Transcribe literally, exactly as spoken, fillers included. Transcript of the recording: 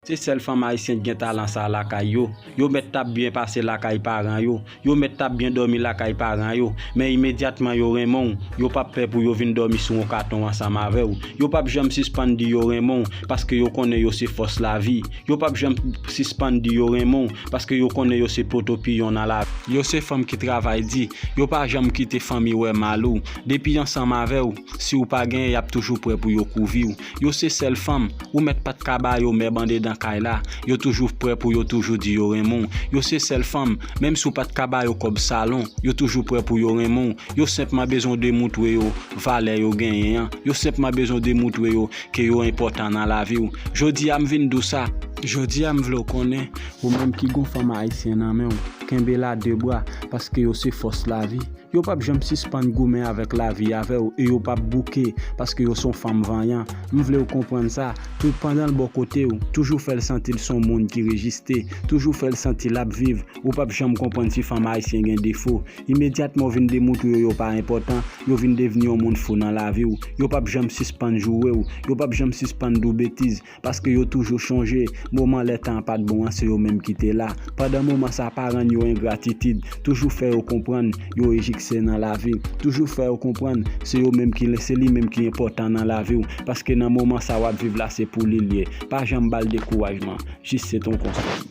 Se sèl fanm ayisyen k gen talan sa lakay yo. Yo mèt t ap byen pase lakay paran yo. Yo mèt t ap byen dòmi lakay paran yo. Men imedyatman yo renmen w, yo p ap pè pou yo vin dòmi sou yon katon ansanm avè w. Yo p ap janm sispann di yo renmen w, paske yo konnen yo se fòs lavi. Yo p ap janm sispann di yo renmen w, paske yo konnen yo se poto piyon nan lavi. Yo se fanm ki travay di. Yo pa janm kite fanmi wè mal ou. Depi ansanm avè w, si w pa genyen, y ap toujou prè pou yo kouvi w. Yo se sèl fanm, ou mèt pa t ka ba yo mèb andedan kay la. Yo toujou prè pou yo toujou di yo renmen w. Yo se sèl fanm, menm si w pa t ka ba yo kòb salon, yo toujou prè pou yo renmen w. Yo senpman bezwen w demoutre yo valè yo genyen an. Yo senpman bezwen w demoutre yo ke yo enpòtan nan lavi w. Jodi a m vin di w sa. Jodi a m vle w konnen, ou menm ki gon fanm ayisyen nan men w, kenbe l a de bra, paske yo se fòs lavi. Yo p ap janm sispann goumen avèk lavi avè w e yo p ap bouke, paske yo se yon fanm vanyan. M vle w konprann sa, tout pandan l bò kote w, toujou fè l santi l se yon moun ki reziste, toujou fè l santi l ap viv. Ou p ap janm konprann si fanm ayisyen gen defo. Imedyatman w vin demoutre yo yo pa enpòtan, yo vin devni yon moun fou nan lavi w. Yo p ap janm sispann joure w, yo p ap janm sispann di w betiz, paske yo toujou chonje moman lè tan an pa t bon an, se yo menm ki te la. Pandan moman sa, pa rann yo engratitid, toujou fè yo konprann yo ejipsyen nan lavi. Toujou fè yo konprann se yo menm ki, se li menm ki enpòtan nan lavi w, paske nan moman sa w ap viv la, se pou li l ye. Pa janm ba l dekourajman, jis se t on konsèy.